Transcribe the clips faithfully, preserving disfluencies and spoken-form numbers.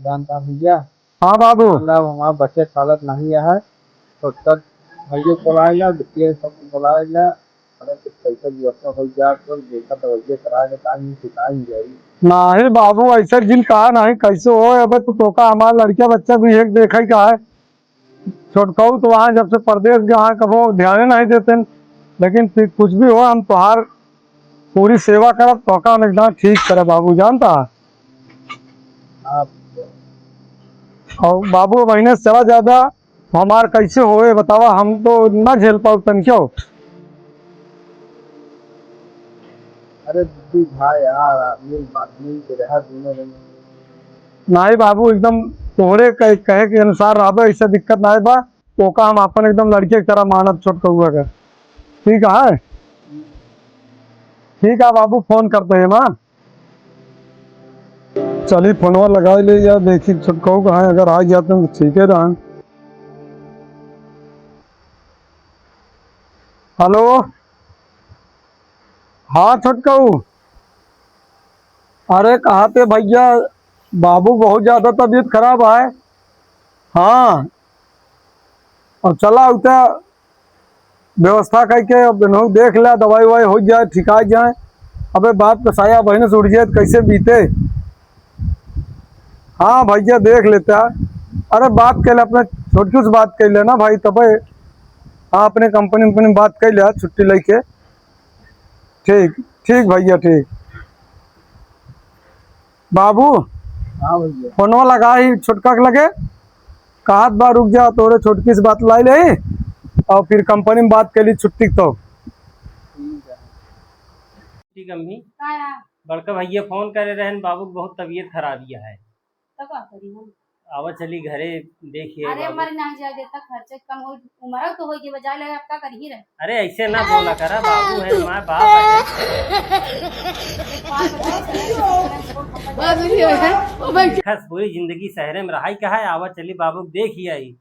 जानता भैया। हाँ बाबू। मतलब हमार बचे के हालत नहीं है, तो तब भैया बोलाए ला, बिटिया सबको बोलाए ला, अगर कुछ पैसा व्यवस्था हो जाए तो देखा दवाइया करा के टाइम सिखाई जाई। नहीं बाबू, ऐसा जिन कहा नहीं, कैसे हो? अबे तो तोका हमार लड़का बच्चा भी एक देखे का है। छोटकऊ तो वहाँ जब से परदेस गए हैं, कबो ध्यान नहीं देते हैं। लेकिन फिर कुछ भी हो, हम तोहार पूरी सेवा करब, तोहका हम एकदम ठीक करब बाबू, जानता है? हाँ। और बाबू, महीने से चला जाबा, हमार कैसे होए बतावा, हम तो ना झेल पाउब तन क्यों। अरे दीदी भाई यार, आदमी आदमी के रहा दोनों जने। नहीं बाबू, एकदम तोहरे कहे, कहे के अनुसार रहबे, ऐसा दिक्कत नहीं बा। ओका हम अपन एकदम लड़के की तरह मानब छोटकउआ के। ठीक है, ठीक है बाबू, फोन करते हैं माँ। चली फोनवा लगाई ले यार, देखी छोटकऊ कहाँ है, अगर आ जाते हैं तो ठीक है रहा। हेलो, हाँ छोटकऊ, अरे कहा थे भैया, बाबू बहुत ज्यादा तबीयत खराब है। हाँ, अब चला उते व्यवस्था करके अब इन्हों देख ले, दवाई ववाई हो जाए, ठिका जाए। अबे बाप का साया बहन से उठ जाए तो कैसे बीते? हाँ भैया देख लेता। अरे बात कर ले, अपने छोटकू से बात कर लेना भाई, तबे। हाँ, अपने कंपनी वंपनी में बात कर ले, छुट्टी लेके। ठीक, ठीक भैया, ठीक। बाबू, हाँ भैया। फोनवा लगा ही छोटका के लगे, कहत बा रुक जा, तोरे छोटकी से बात लाई ले और फिर कंपनी में बात कर ली छुट्टी तो। ठीक है। ठीक अम्मी, का है? बड़का भैया फोन करे रहन, बाबू के बहुत तबीयत खराब ही है। तो का करी हम? आवा चली घरे, देखिए अरे बाबू। मर ना जाए देता, खर्चे कम हो, उम्र तो हो गई, बजाय लगे, अब का करी रहे? अरे ऐसे ना बोला करा, बाबू है, माँ बाप है। बात तो सही है। बात भी है। ओ भाई। खस पूरी जिंदगी शहरे में रहाई का है, आवा चली बाबू देखी आई।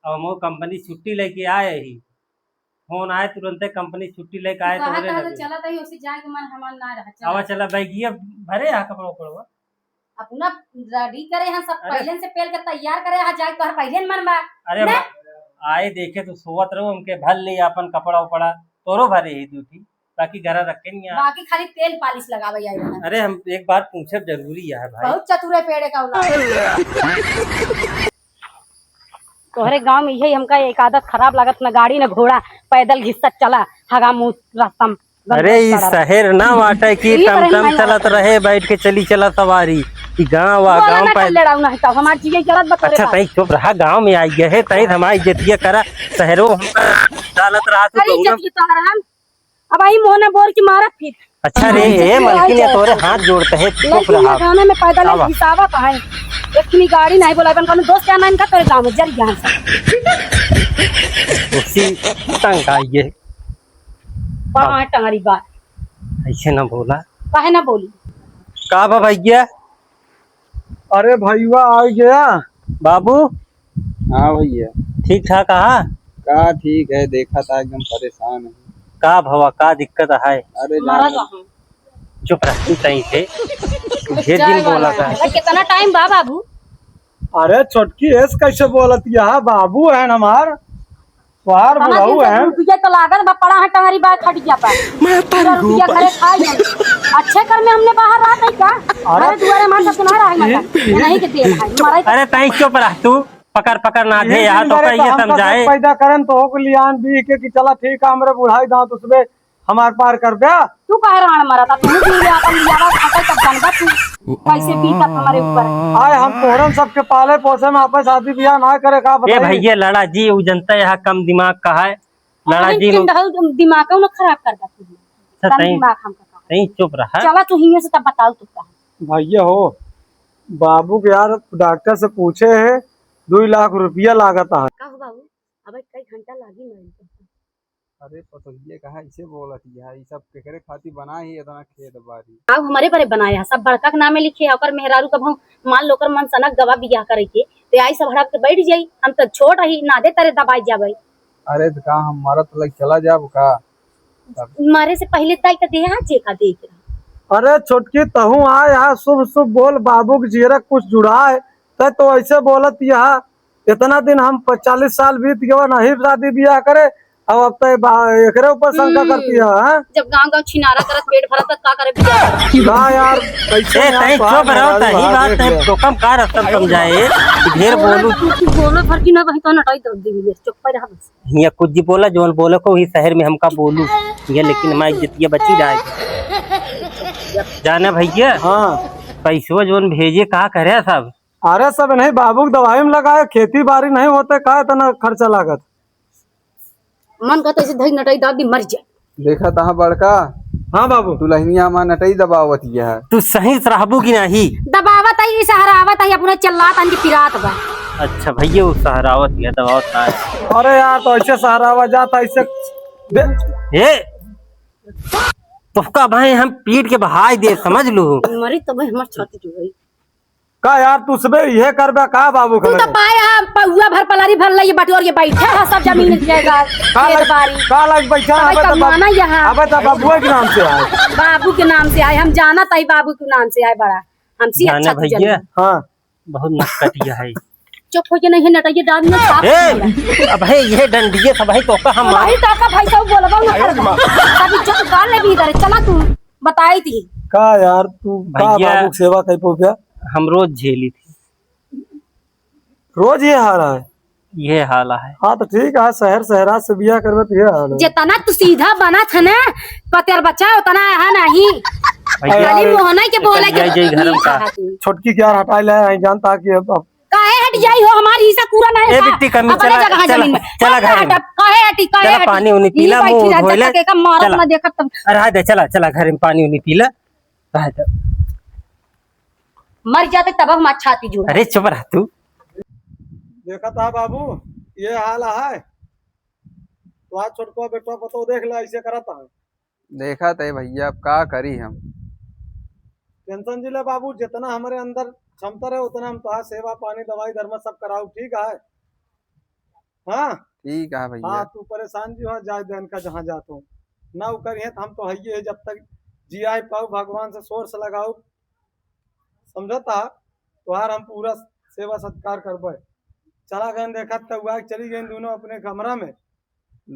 अब हम कंपनी छुट्टी लेके आए ही, फोन आए तुरंते कंपनी छुट्टी लेके आए, कहा तोहरे कहा तो लगे। चला तही, उसे जाए के मन हमार ना रहा, चला। आवा चला, बैगिया भरे आ कपड़ा उपड़वा। अपना रेडी करे हैं सब, अरे। पहले से पेल के तैयार करे हैं, जाए तोहर पहले मन बा। अरे ना? बा-, आए देखे तो सोवत रहो, हमके भर ले अपन कपड़ा उपड़ा, तोरो भरे ही दूठी, बाकी घरा रखे नहीं आ। बाकी खाली तेल पालिश लगावे आई रहन। अरे हम एक बार पूछब जरूरी है भाई। बहुत चतुर है पेड़े का औलाद। तोहरे गांव में यही हमका एक आदत खराब लागत, न गाड़ी न घोड़ा, पैदल घिसत चला, हगा मुंह रास्ता में। अरे, ई शहर ना बाटे कि ई तरह टमटम नहीं चलत बाटे। रहे, बैठ के चली चला सवारी। ई गाँव आ, बोला गाँव ना, पै- कर लेड़ाऊ ना है, तब हमार जिये जरत बा तोरे अच्छा, बात। तई चुप रहा, गाँव में आई गए है, तई हमारी इज्जतिया करा, शहरो हम डालत रहा तो अरे, गाँव में इज्जत की तोहर हम, अब आई मुँह ना बोल के मारा फिर। अच्छा रे, इज्जत ए की मलकिन, आई तोरे जाए। हाथ जोड़ते हैं, चुप लड़की रहा। ये गाना में पैदल आवा। हिसाबत है, एक गाड़ी नहीं बोला, अपन कौन दोस्त क्या नाम का तोरे गाँव में जर गया है। उसी तंग आई है। बड़ा है टंगरी बात। ऐसे ना बोला। काहे ना बोली? का बा भैया? अरे भैया आ गया। बाबू। हाँ भैया। ठीक ठाक आहा? का ठीक है, देखा था एकदम परेशान है। का भवा, का दिक्कत है? अरे मरा जान। कहाँ? चुप रह, तू तई थे। ढेर दिन बोला था। अरे कितना टाइम बा बाबू? अरे छोटकी ऐस कैसे बोलत यहाँ, बाबू है हमार। तोहार कहाँ बुढ़ऊ दिन से है। रुपया तो लागल बा, पड़ा है टंगरी बा खटिया पर। मैं पूरा तंग रुपया हूँ घरे भाई। खाई है। अच्छे कर में हमने बाहर रहा नहीं का? अरे अरे दुआरे मार सब सुना रहा है मत। ये नहीं के देर है, मराई अरे तई चुप रह तू, पकड़ पकड़ ना दे ये यहाँ दिन तो भरे कहिए का हम समझाए। कसम पैदा करन तो हो लियान भी के कि चला ठीक है, हमरे बुढ़ाई दांत उसबे हमार पार कर दे। तू काहे राण मरा था? तू भी ले अपन लियावा खटे तब जानबा तू। कैसे बीतत हमारे ऊपर। आए हम तोहरन सबके पाले पोसे में आपस शादी ब्याह ना करे का ए बताई? भैया लड़ा जी, उ जनता यहाँ कम दिमाग का है। लड़ा जी, दिमाग ना खराब कर दे तू। अच्छा, तन तई, दिमाग हमका का। तई चुप रहा। चला तू हियां से तब बताओ तू का। भैया हो, बाबू के यार डॉक्टर से पूछे है, दो लाख रुपया लागत है। का हो बाबू, अब कई घंटा लागी मरे। अरे पतोहिए कहाँ ऐसे बोलत है, ई सब केकरे खातिर बना ही इतना खेत बारी? अब हमारे बरे बनाया, सब बड़का के नामे लिखे, ओकर मेहरारू कब हम मान लो ओकर मन सनक गवा बियाह करे के, ते आई सब हड़प के बैठ जाई, हम तो छोट रही, नादे तरे दबाई जाबे। अरे तो का हम मरत लग चला जाब का? मरे से पहले ताई का देह हाथ जेका देख रहा। अरे छोटकी तहू आ यहाँ शुभ शुभ बोल, बाबू के जियरा कुछ जुड़ाए, तै तो ऐसे बोलत यहाँ, इतना दिन हम प-, चालीस साल बीत गवा, नहीं शादी बियाह करे, अब, अब तै बा-, एकरे ऊपर शंका हम्म। करती है, हाँ? जब गाँव गाँव छिनारा करत पेट भरत, त का करे बियाह? का यार, कैसे ए, यार, तै बाहर चुप रहो, नाराज तही बाहर बात देख तै ले। तो कम का रस्तम समझाए, ढेर बोलो। तू, तू बोलो भर की ना, वही तो नटाई दर्द देवी ले, चुप पे रह बस। हियाँ कुछ जी बोला, जौन बोले को ही शहर में हमका बोलू। ये लेकिन हमारी इज्जतिया बची जाए। जाना भैया, हाँ। पैसवा जौन भेजे, का करे सब? अरे सब नहीं, बाबू के दवाई में लगाए, खेती बाड़ी नहीं होते, का इतना खर्चा लागत? मन कहता ऐसे धई नटाई दादी मर जाए। देखा तहाँ बड़का। हाँ बाबू। दुल्हनिया हमार नटई दबावत यह। तू सही से रहबू कि नहीं? दबावत है, ई सहरावत है, अपने चिल्लात आन के पिरात बा। अच्छा भैया, वो सहरावत यह, दबावत ना है। अरे यार, तो ऐसे सहरावा जाता, ऐसे दे। ए, तोहका भाई हम पीट के बहाई दे, समझ लू। मरी तो भाई हमार छाती टूट गई। का यार, तू सबे इहे करबे का बाबू के तू तो लगे? पाए हम पौआ भर पलारी भर लइए बटोर के बैठे हो, सब जमीन जायदाद, का खेत लग-, बाड़ी। का लग बैठा? अबे अबे तो तो बाबू, माना यहाँ। अबे तो बाबुआ के नाम से आए। बाबू के नाम से आए, हम जानत ही बाबू के नाम से आए बड़ा। हमसे जाने अच्छा तू भैया, जाने। हाँ। बहुत नटखटिया है। चुप हो के नहीं है, नटैया डाल में साफ ए, नहीं है। अब है ये डंडिये सब है तो का हम वही तो का भाई सब बोलबा ना करबा। सब इज्जत उतार ले भी इधर, चला तू, बताई थी। का यार, तू का भैया, बाबू के सेवा कर पो क्या? हम रोज झेली थी। रोज ये हाल है? ये हाल है। हाँ, तो ठीक है, शहर शहरा से बिया करबे तो ये हाल है। जितना तू सीधा बना था ना, पतेर बच्चा, उतना है नहीं। भैया, खाली मोहना के बोले के जय, जय धर्म का। छोटकी के यार हटाई ले, आई जानता कि अब, अब काहे हट जाई हो, हमारी हिस्सा पूरा नहीं ए था। बिट्टी कमी, अपने चला, जगह चला, जमीन में। चला हट, घर में। हट, काहे हटी, काहे चला, हटी? पानी उनी पी यही ला, बैठी मुंह रह, धोए जब ले। तक एका मारत चला। ना देखत तब। अरे, हाय दे, चला, चला, घर में पानी उनी पी ला। रह दे। मर जाते तब हम अच्छा आती जो। अरे, चुप रह तू। देखा था बाबू, ये हाल है। तो आज छोटको बेटवा पतो देख ले, ऐसे करत है। देखा थे भैया, अब का करी हम। टेंशन जी ले बाबू, जितना हमारे अंदर क्षमता रहे, उतना हम तोहार सेवा पानी, दवाई, धर्म सब कराऊ, ठीक है? हाँ? ठीक है भैया। हाँ, तू परेशान जी हो, जाए दे इनका जहाँ जात हो। ना उ करिए तो हम तो हइये है, जब तक जियाए पाऊ, भगवान से सोर्स लगाऊ, समझता? तोहार हम पूरा सेवा सत्कार करबे। चला गए देखत तो हुआ, चली गई दोनों अपने कमरा में।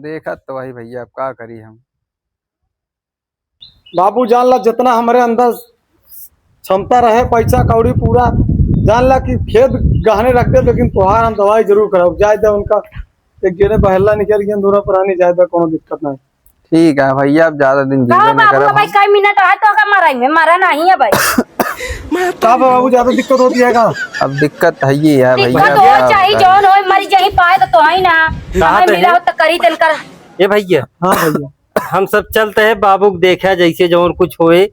देखत तो वही भैया, अब का करी हम। बाबू जान ला, जितना हमारे अंदर क्षमता रहे, पैसा कौड़ी पूरा, जान ला कि खेत गहने रख दे, लेकिन तोहार हम दवाई जरूर कराऊ। जाए दे उनका, एक गेरे बहला निकल गए, दोनों प्राणी, जाए दे, कोनो दिक्कत नहीं। ठीक है भैया, अब ज्यादा दिन का जीवे नहीं बाबू, करब भाई, हम। कई मिनट है तो का मराई में, मरा नहीं है भाई। का बाबू, ज्यादा दिक्कत होती है का? अब दिक्कत है ये है भैया, दिक्कत हो क्या चाहे बताएं? जौन होए, मरी जाही पाए तो, तो है ना। कहाँ हमें पे मिला है? हो तो करी तन कर। ए भैया। हाँ भैया। हम सब चलते हैं, बाबू को देखा जैसे जौन कुछ होए,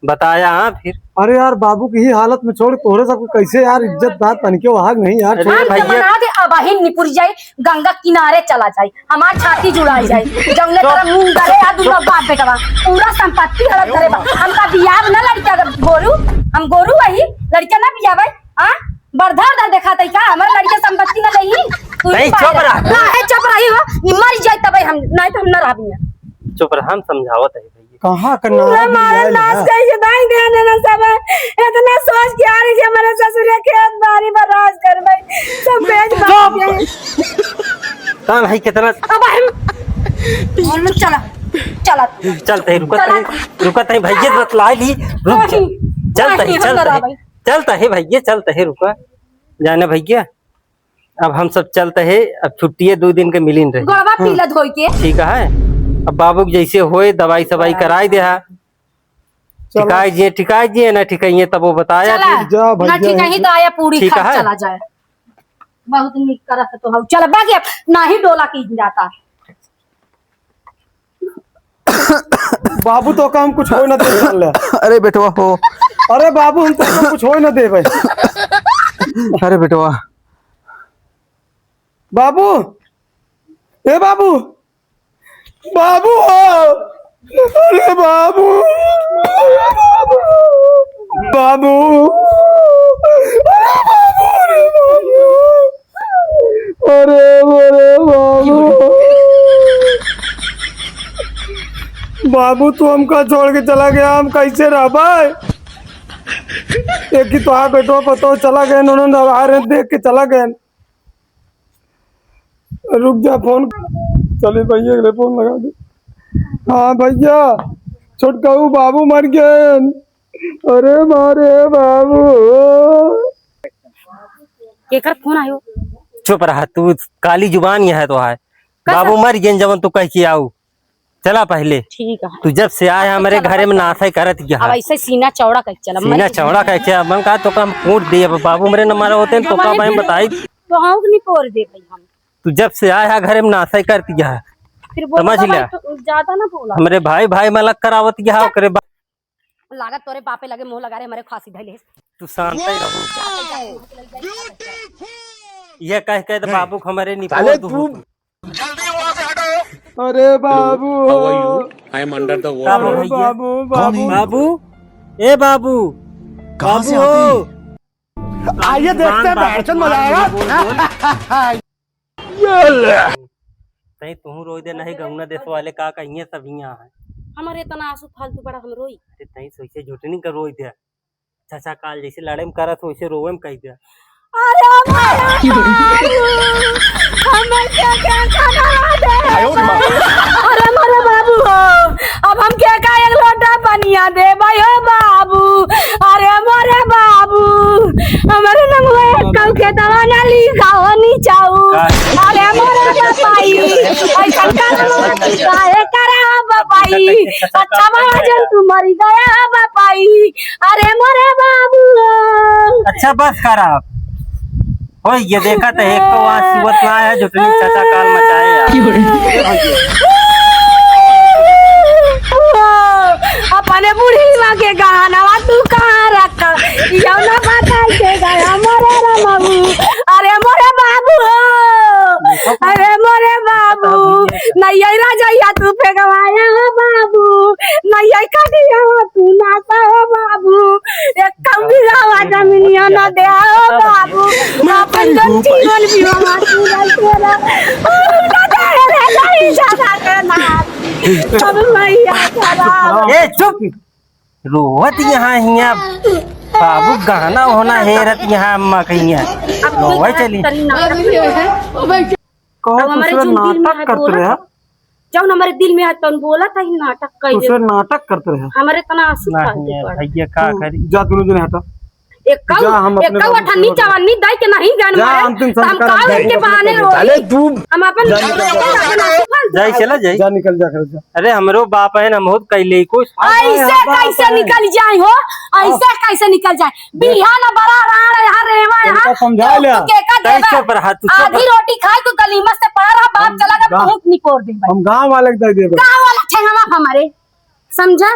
बताया। हाँ फिर। अरे यार, बाबू की ही हालत में छोड़, तोहरे सबको कैसे यार इज्जतदार तनके वहाग नहीं यार। अरे हम तो भैया। मना दे, अब ही निपुर जाई, गंगा किनारे चला जाई, हमार छाती जुड़ाई जाई। जौने चुप। तरह मुंह डरे आ दुनो बाप बेटवा, पूरा संपत्ति हड़प करे बा। हमका बियाह ना लड़का गोरू, हम गोरू वही लड़का ना बियाह भाई। हाँ, बर्धा उर्धा देखा तई का? हमर लड़के संपत्ति न लेही। तू नहीं, चुप रह। काहे चुप रही हो? ई मर जाए तबे हम, नहीं तो हम न रहबी ना। चुप रह, हम समझावत है भैया। कहाँ का पूरा नारा मारे दिया है नाश ना? कैसे दाई दे ना, ना सब है। इतना सोच के आ रही है हमारे ससुरे खेत बाड़ी पर राज कर भाई। सब बेच बांट चुप। के। कान है कितना? अब हम बोल चला, चला। चलते हैं, रुका चला। तहीं, रुका तहीं भैया, बतला ली। रुक जा। नहीं, चलते नहीं, हैं, हम चलते ना हैं। भाई। चलता है भैया, चलता है, रुका। जाने भैया, अब हम सब चलता है, अब छुट्टी है, दो दिन के मिलिन रहे। गोड़वा हाँ। पीला धोई के। ठीक है, अब बाबू के जैसे होए, दवाई सवाई कराई दे हा। चलो। ठिकाई जिए, ठिकाई जिए, ना ठिकाइए, तब वो बताया चला। कि जा भैया, ना ठिकाई तो आया, पूरी ठीक खा है। चला जाए। बहुत निक करत तो हऊ। चल, बाकी अब नाही डोला की जाता। बाबू, तोका हम कुछ होए ना देबे, जान ले। अरे बेटवा हो। अरे बाबू, हम तोका कुछ होए ना देबे। अरे बेटवा। बाबू, ए बाबू, बाबू हो। अरे बाबू, अरे बाबू, बाबू, अरे बाबू, अरे बाबू। अरे, अरे, बाबू। बाबू, तू हमका छोड़ के चला गया, हम कैसे रहबे? देखी तो हाँ बेटो पतो चला गए, उन्होंने आ रहे देख के चला गए। रुक जा, फोन। चले भैया, अगले फोन लगा दे। हाँ भैया, छोटकाऊ बाबू मर गए। अरे मारे बाबू। केकर फोन आयो? चुप रहा तू, काली जुबान यह है तो है। का बाबू सब? मर गए जवन तू कह के आऊ। चला पहले। ठीक है। तू जब से आया हमरे चला घरे में पहले। नासै करत गया। अब ऐसे सीना चौड़ा कह के चला, सीना मर चौड़ा कह के चला। मन का तो काम कूट दे। अब बाबू मेरे न मारा होते हैं तो का भाई बताई। तो हाँ नहीं पोर दे भाई हम। तू जब से आया है घरे में नासै करत गया। फिर बोला समझ भाई, लिया। तो ज्यादा ना बोला। हमरे भाई भाई में अलग करावत गया ओकरे बा- लागत तोरे बापे लगे मुंह लगा रे, हमरे फांसी धइले। तू शांत ही रहू। यह कह के तो बाबू को हमरे निपोर साले दू। तू अरे बाबू। How are you? I am under the का water। हो अरे भैया? बाबू, कौन है? बाबू। बाबू, ए बाबू। कहाँ से बाबू आते हो? हैं? आइए देखते हैं, बहनचोद मजा आएगा। बोल, बोल। तई तुहूँ रोई दे, नहीं गौना देश वाले का कहिए सब हियाँ है। हमरे इतना आंसू फालतू बड़ा हम रोई। अरे तई सोचे झुटनी का रोई दे। चाचा काल जैसे लड़े में करत वैसे रोवे में कह दे। अरे मोरे बाबू, हम के के खाना दे। अरे मोरे बाबू हो, अब हम के का एक लोटा पनिया दे भाई हो बाबू। अरे मोरे बाबू, हमरे नंगवा एक कल के दवा ना ली खाओ नी चाऊ। अरे मोरे बापाई, ऐसा कर काहे करा बापाई। अच्छा बड़ा जन तू मरी गया बापाई। अरे मोरे बाबू। अच्छा बस करा। ओए, ये देखा तो एक तो वहाँ सिवत ना आया, झुटनी चाचा काल मचाए यार। अपने बुढ़ी माँ के गहनवा तू कहाँ रखा? यौ ना बता के गया मोरे रे बाबू। अरे मोरे बाबू हो। अरे मोरे बाबू। नहीं आई राजा या तू फेंकवाया हो बाबू। नहीं आई कटिया तू नाता हो बाबू। एक कम भी गावा जमीनिया ना दे हो बाबू। अपन जन जीवन भी हमार पूरा तेरा। ओ, ना दे रे, नहीं जाना के ना। अब भैया चला। ए, चुप। रोवत यहाँ हिया बाबू गहना होना हेरत यहाँ अम्मा कहिया। अब रोवे चली। कहो अब हमारे दूसरे जो दिल में नाटक है करत बोला रहे। था, जौन हमारे दिल में है तौन बोला था, ही नाटक कर दे। दूसरे नाटक करत रहे। हमारे इतना आंसू नहीं फालतू है, पड़ा। भैया का तू करी? जा दोनों जने हटा। एक कौ, जा, हम एक अपने कौ बाबू अठन्नी से चवन्नी दई के नहीं जान जा, मारे, अंतिम तो हम संस्कार काऊ हम इनके जाएंगे। बहाने रोई। साले तू हम अपन जा निकल जा। अपन आंसू फालतू जाई, चला जाई। जा निकल जा, घर जा। अरे हमरो बाप है ना, हम बहुत कैले कुछ। ऐसे कैसे निकल जाए हो, ऐसे कैसे निकल जाए? बिहान बड़ा राण यहाँ रेवा यहाँ। उनका समझा ले। तू के का देबा? चुप रहा, तू चुप आधी रहा। रोटी खाए तू गलीमत से पड़ा रहा, बाप हम चला गया, गा-, बहुत निपोर दे भाई। हम गांव वाले के दे देबे। गांव वाला ठेंगवा हमारे, समझा?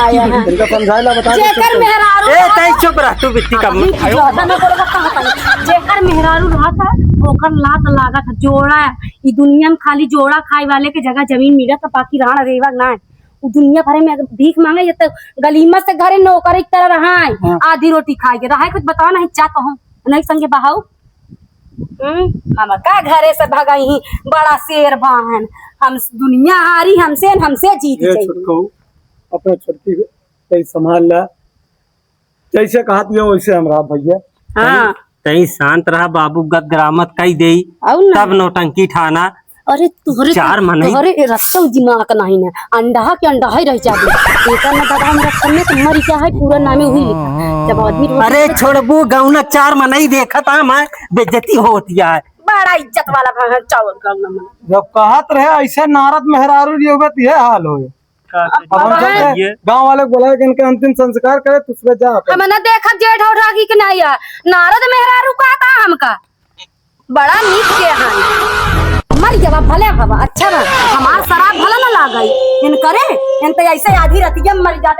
आया है। इनका समझाए ला, बता दे जेकर चुप। मेहरारू ए, तई चुप रह, तू बित्ती कम। अभी ज्यादा ना बोलबा, कहा था। जेकर मेहरारू रहा था, ओकर लात लागत जोड़ा। ई दुनिया में खाली जोड़ा खाए वाले के जगह जमीन मिलत, बाकी राण रेवा ना। उ दुनिया भरे में अगर भीख मांगे, ये तो गलीमत से घरे नौकर की तरह रहा है, हाँ। आधी रोटी खाए के रहा है, कुछ बताओ नहीं, जा कहूँ, नहीं संगे बहाऊ। हम्म, हम का घरे से भगई ही, बड़ा शेर बाहन, हम दुनिया हारी, हमसे, हमसे जीत ये गई। छोटकऊ, अपने छोटकी के संभाल ला, जैसे कहत गया वैसे हम रहा भैया। हाँ। तई शांत रहा बाबू, गदगरामत कई देई, अउर ना। तब नौटंकी ठाना। अरे तोहरे चार तो, मनई। तोहरे ए रस्ता दिमाग नहीं ना, अंडा के अंडा ही रह जाबे। एकर ना दादा हम रस्ता में तो मर गया है, पूरा नामे हुई है। जब आदमी रोटी अरे छोड़बू, गौना चार मनई देखत हम है, बेइज्जती होती है। बड़ा इज्जत वाला भाषण चावल गौना में। जब कहत रहे ऐसे नारद मेहरारू जी होबे, तो ये हाल होए। का अब हम करिए? चलते हैं, गाँव वाले को बुलाए कि इनका अंतिम संस्कार करे, तो उसमें जा अपन। हम ना देखब जेठ उठा की कि नहीं है। नारद मेहरारू का था हमका? बड़ा नीक के हैं। मर गवा भले हवा, अच्छा बा। हमार शराब भला ना लागई। इन करे, इन ते ऐसे आधी रतिया में मर जाते।